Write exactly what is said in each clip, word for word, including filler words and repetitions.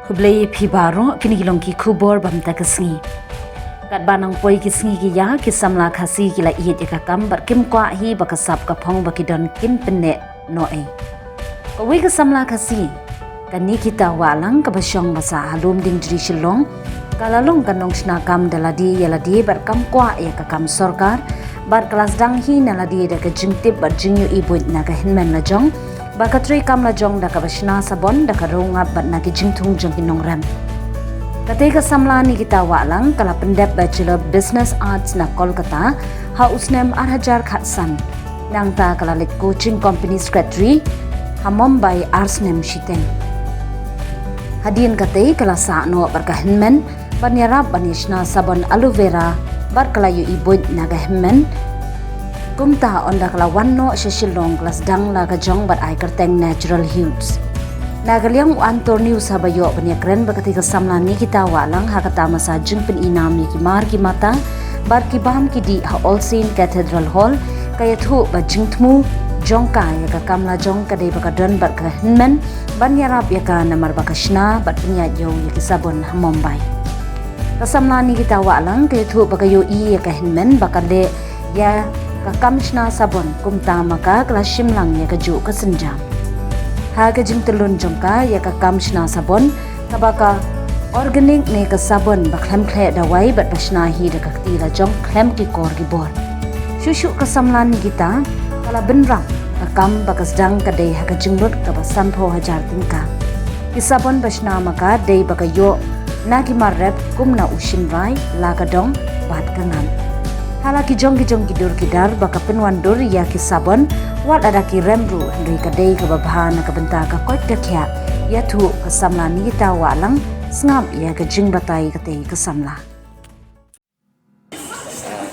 Khublei phi baroh, kine ki long ki khubor ba mynta ka sngi. Katba nang poi ki sngi ki ya, ki samla Khasi ki la ïeit ïa ka kam bad kim kwah hi ba ka sap ka phong ba ki don kin pynneh noh ei. Kawei ka samla Khasi, ka Nikita Wahlang kaba shong ba sah ha Lumdiengjri Shillong, ka la long ka nongshna kam da lade ïa lade bad kam kwah ïa ka kam sorkar, bad ka la sdang hi na lade da ka jingtip bad jingïohi buit na ka hynmen la jong, ba ka trei kam la jong da kaba shna sabon da ka rungap bad na ki jingthung jong ki nongrem. Katei ka samla Nikita Wahlang ka la pyndep Bachelor of Business Arts na Kolkata ha u snem ar hajar khatsan. Nangta ka la leit coaching company secretary ha Mumbai ar snem shiteng. Hadien katei ka la sah noh bad ka hynmen ban ïarap ban ïa shna sabon aloe vera bad ka la ïohi buit na ka hynmen. Kumta ynda ka la wan noh sha Shillong ka la sdang la ka jong bad ai kyrteng Natural Hues. Na ka liang u Antor News haba ïoh ban ïakren bad katei ka samla Nikita Wahlang ha kata masa jingpyni nam ïa ki mar ki mata bad ki bam ki dih ha All Saint Cathedral Hall, ka ïathuh ba jingthmu jong ka ïa ka kam la jong ka dei ba ka don bad ka hynmen ban ïarap ïa ka namar ba ka shna bad pynïaid ïa u ïa ki sabon ha Mumbai. Ka samla Nikita Wahlang ka ïathuh ba ka ïohi ïa ka hynmen ba ka leh ïa ka kam shna sabon, kumta ma ka ka la shim lang ïa kajuh ka sienjam. Ha ka jingtylli jong ka ïa ka kam shna sabon kaba ka organic ne ka sabon ba khlem khleh dawai bad ba shna hi da ka kti la jong khlem ki kor ki bor. Shuh shuh ka samla Nikita ka la bynrap ka kam ba ka sdang ka dei ha ka jinglut kaba sanphew hajar tyngka. Ki sabon ba shna ma ka dei ba ka ïoh na ki mar rep kum na u shynrai, la ka dong bad ka ngam. Ha la ki jong ki jong ki dur ki dar ba ka pynwandur ïa ki sabon, wat lada ki rem ruh hynrei ka dei kaba bha na ka bynta ka koit ka khiah, ïathuh ka samla Nikita Wahlang. Sngap ïa ka jingbatai katei ka samla.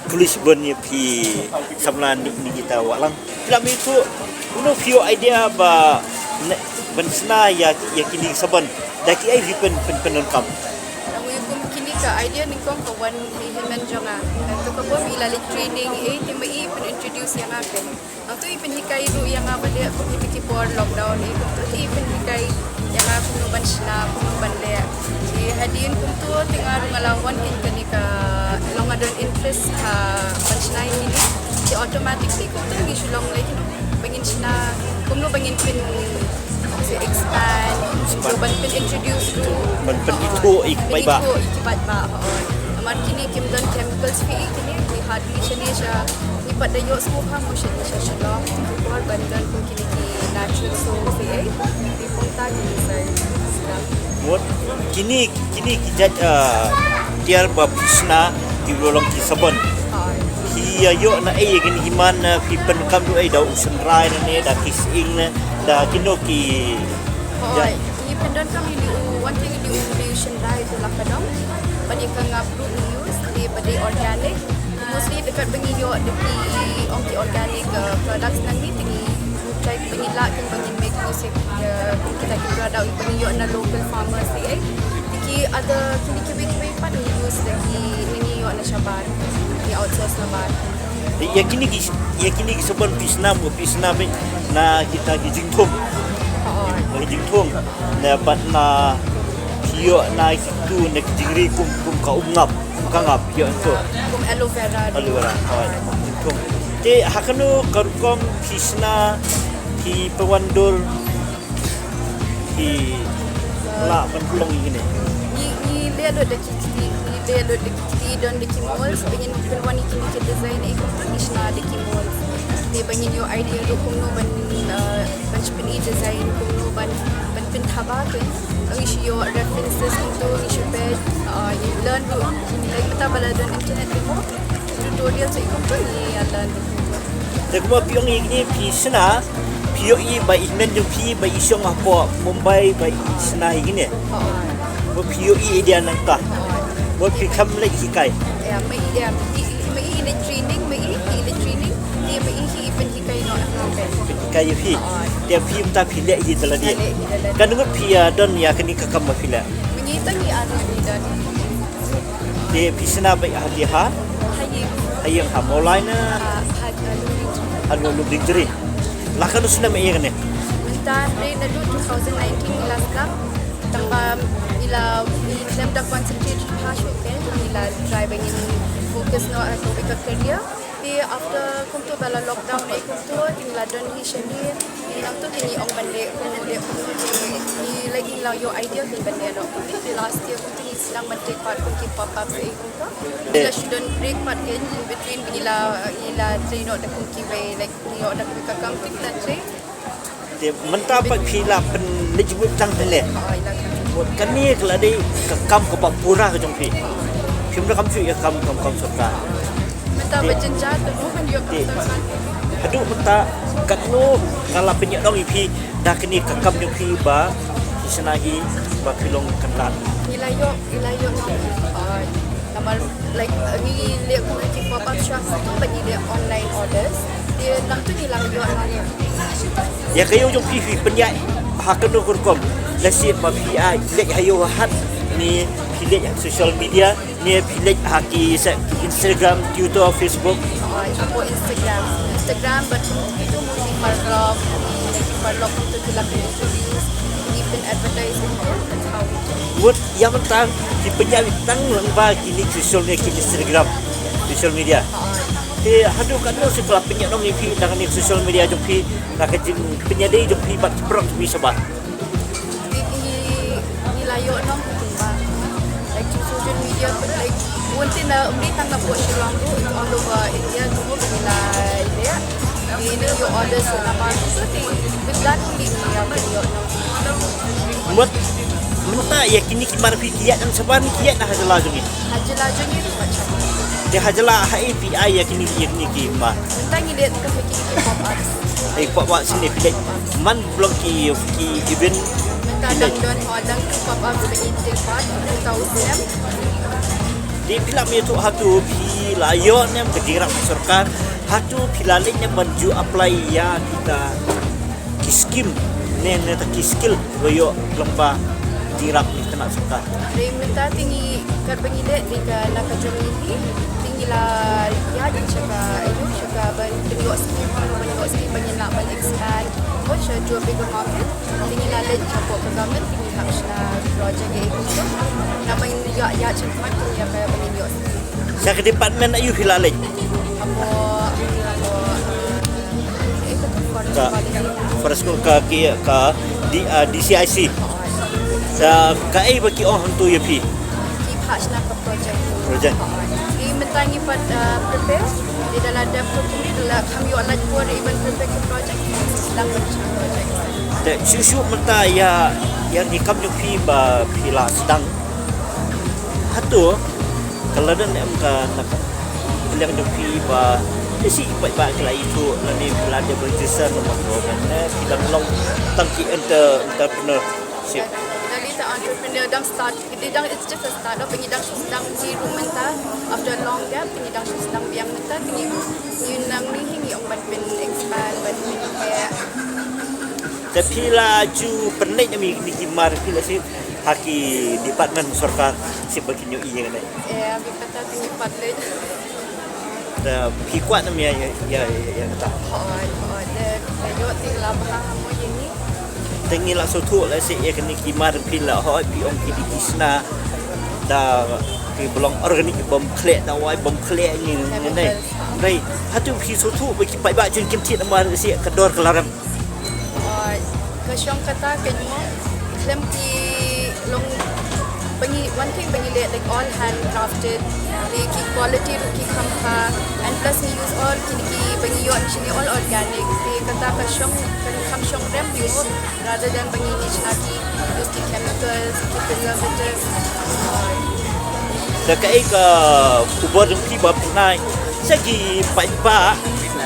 Khublei shibun ïa phi samla Ni-, Nikita Wahlang. Phi la mih tu, uno phi ïoh idea ba ne, ban shna ïa, ïa kine ki sabon. Da kiei phi pyn, pyn, pyndonkam? Ngan ïa kum kine ka idea nyngkong ka wan na hynmen jong nga. Nangta ka bym i la leit training, eh, te ma i pyn introduce ïa nga kane. Nangta i pynhikai ruh ïa nga ba leh kum ïa ki por lockdown, eh, kumta i pynhikai ïa nga kumno ban shna, kumno ban leh. Te hadien kumta te nga ruh nga la wan kein kane ka long, nga don interest ha ban shna ïa kine. Te automatically kumta ngi shu long leh kine ba ngin shna, kumno ba ngin pyn, to expand, to ban pyn introduce ruh. Ban pynithuh ïa ki paidbah. Pynithuh ïa ki paidbah, hooid. Namar kine kim don chemicals phi, kine ki hardly shane sha, ngi pat da ïoh sngewbha mo shane sha Shillong, ki por ban don kum kine ki natural soaps, eh. Ki kumta kine sa. Mut, kine, kine ki jait, ah, tiar ba phi shna, ki long ki sabon. Hooid. Phi ïa ïoh na ei ïa kine ki man, ah, phi pyndonkam ruh ei da u shynrai ne, da ki sying ne, da kino ki jait. Hooid. Ngi pyndonkam ïa u, wan te ïa u, ïa u shynrai te la ka dong. Ban ïa ka ngap ruh ngi use, te ba dei organic. Mostly da katba ngi ïoh da ki ong ki organic, uh, products nangne te ngi try ba ngin lah kin ba ngin make use ïa, uh, kum kita ki product ba ngi ïoh na local farmers te, eh. Te ki other kine kiwei kiwei pat ngi use da ki ngi ïoh na shabar. Ngi outsource na bar. Ïa kine ki, ïa kine ki sabon phi shna mo, phi shna beit na kita ki jingthung. Hooid. Na ki jingthung. Na bad na phi ïoh na kitu na ki jingri kum, kum ka um ngap, kum ka ngap ïoh tu. Kum aloe vera. Aloe vera. Hooid. Jingthung. Te ha kano ka rukom phi shna, phi pynwandur, phi lah ban pynlong ïa kine? Ngi, ngi leh lut da ki kti, ngi leh lut da ki kti, don da ki molds, ba ngin pynwan ïa kine ki design, eh, kumta ngi shna da ki molds. Te ba ngin ïoh idea ruh kumno ban, uh, ban shu pyni design, kumno ban, ban pynthaba kein. Ngi shu ïoh references kumta, ngi shu peit, uh, ngi learn ruh. Like mynta ba la don internet ruh mo, tutorial sa i kumta ngi ïa learn ruh. Te kumba phi ong ïa kine phi shna, phi ïohi ba i hynmen jong phi ba i shong hapoh Mumbai ba i shna ïa kine. Hooid. Ba phi ïohi idea nangta. Hooid. Ba phi kham leit hikai. Ïa, ma i, ïa, i, i, ma i i leit training, ma i i leit training, i ma i hi i pynhikai noh ïa nga. Pynhikai ïa phi. Hooid. Te phi mynta phi leh hi da lade. Leh hi da lade. Katno ngut phi, ah, don ïa kane ka kam ba phi leh? Ma ngi tang ngi ar ngut ngi don. Te phi shna beit ha, ha? Ha ïing. Ha ïing ha Mawlai ne? Ha, ha, ha Lumdiengjri. Ha Lumdiengjri. La katno snem ïa kane? Mynta hynrei naduh two thousand nineteen ngi la sdang. Tang ba ngi La ngi khlem da concentrate bha shuh, ngi la try ba ngin focus noh ha ka career. Te after kumto ba la lockdown ei kumto, te ngi la don hi shane. Te nangto te ngi ong ban leh kumno leh kumno, te ngi, like, ngi la ïoh idea kein ban leh noh kumto. Te last year kumto ngi sdang ban take part kum ki pop-ups ei kumto. Ngi la shu don break pat kein in between, ngi la, ngi la trei noh da kum kiwei, like, ngi ïoh da kum ka kam te ngi la trei. Te mynta pat phi la pynleit jingmut tang pynleit. Mut kane ka la dei ka kam kaba pura ka jong phi. Phim donkam shuh ïa ka kam, kam, kam sorkar. Mynta ba jynjar te mo ban ïoh kam sorkar. Haduh mynta katno ka la pynïaid ïa phi da kane ka kam jong phi ba ki shna hi ba phi long kan lad. Ngi la ïoh, ngi la ïoh nong. Namar, like, ngi leh kum ki pop-up shop tu ba ngi leh online orders. Te nangtu ngi la ïoh nong. Ïa ka ïew jong phi phi pynïaid ha kano ka rukom? Lehse ba phi ai leit ha ïew ha hat ne phi leit ha social media ne phi leit ha ki sa-, ki Instagram, Twitter, Facebook? Hapoh Instagram. Instagram bad tu mostly paralok, paralok tu ki la pyn-introduce, ki pyn-advertise, that's how we do. Mut ïa mynta ki pynïaid tang lyngba kine ki social media, ki Instagram, social media. Te haduh katno shi phi la pynïaid nong ïa phi na kane social media jong phi, na ka jingpynïadei jong phi bad ki paralok jong phi shabar? Ngi, ngi, ngi la ïoh nong kumba, like, through social media, like, wan te na, ym dei tang napoh Shillong ruh, it's all over India, kumba ngi la ïoh. Ngi, ngi ïoh orders namar kumto te, with that only ngi ïoh, ngi ïoh nong. Mut mynta ïa kine ki mar phi ki ïaid nang shabar ne ki ïaid na ha jylla jong ngi? Ha jylla jong ngi ruh pat shabar. Te ha jylla ha ei phi ai ïa kine, ïa kine ki mar? Mynta ngi leit kum ïa kine ki pop-ups. Ei pop-up shane phi leit. Man ba long ki, ki event? Mynta dang don, ho, dang ki pop-ups ba ngi take part mynta u snem. Te phi la mih hato, hato phi la ïoh ne em ka jingrap na sorkar? Hato phi la leit ne em ban ju apply ïa kita ki skim ne, ne ta ki skill ba ïoh lyngba jingrap na ka sorkar? Dei mynta te ngi, katba ngi leit dei ka na ka jong ngi hi, te ngi la ïaid sha ka, ïa sha ka ban pynïoh skim, ban ïoh skim ban ïa lah ban expand, oh, sha to a bigger market. Te ngi la leit shapoh ka government, te ngi hap shna project ïa i kumto. Naba ïa, ïa sha khmat te ngi ïa ka ban ïoh skim. Sha ka department aïu phi la leit? Hapoh, hapoh, eh, ka forest, ka forest, ka ki, ka D, ah, D C I C. Sa kaei ba ki ong hangto ïa phi? Ki phah shna ka project. Project. Ngi mynta ngi pat, ah, prepare. Ngi da la dep ko kumne da la kham ïoh lait por ban prepare ka project. Sdang ban shna project. Te shuh shuh mynta ïa, ïa kane ka kam jong phi ba phi la sdang. Hato ka la don em ka na ka pyrshang jong phi ba lehse ki paidbah ki la ithuh lane phi la dep register namar ka ban ne phi dang long tang ki enter-, entrepreneurship? Dang, dang, dang entrepreneur dang start. Dei dang, it's just a start up, ngi dang shu sdang hi ruh mynta, after a long gap, ngi dang shu sdang biang mynta, ngi, ngi nang ni hi ngi ong ban pyn expand, ban pyn, eh. Te phi la ju pynleit ne em ïa kine ki mar phi la shu ha ki department sorkar shu ba kin ïohi ïa kane? Eh, phi kata te ngi pat leit. Te phi kwah ne em ïa, ïa, ïa, ïa, ïa kata? Hooid, hooid, te, te ïoh te la bha mo ïa ngi. Te ngi la sngewthuh lehse ïa kine ki mar phi la hooid phi ong ki dei ki shna da ki ba long organic bym khleh dawai bym khleh ngi ngi ne. Chemicals. Dei, hato phi sngewthuh ba ki paidbah jong ngi kin thied namar lehse ka dor ka la rem? Ka shong kata ka mo, khlem ki long, ba ngi, one thing ba ngi leh, like, all handcrafted, ki, ki quality ruh ki kham bha, and plus ngi use all ki, ki ba ngi ïoh shane all organic, ki kata ka shong, ka kham shong rem mo, rather than ba ngi use na ki, use ki chemicals, ki preservatives. Da kaei ka khubor jong phi ba pynai sha ki paidbah,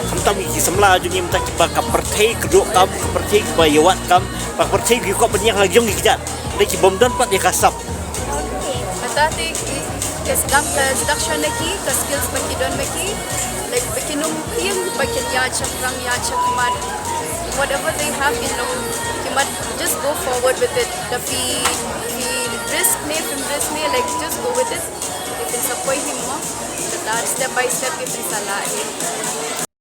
khamtam ki samla jong ngi mynta kiba ka pyrthei ka duh kam, ka pyrthei kiba ïa wad kam, ba ka pyrthei ki kwah ban ïeng la jong ki kjat. Dei ki bym don pat ïa ka sap. Kata te ki, ki sdang, ka sdang shwa na ki, ka skills ba ki don ma ki, like, ba kin ym tieng ba kin ïa shaphrang ïa shakhmat. Whatever they have, you know, ki mut just go forward with it. Da phi, phi risk ne, phim risk ne, like, just go with it. Phin sa poi hi mo. Kata step by step ki phin sa lah hi.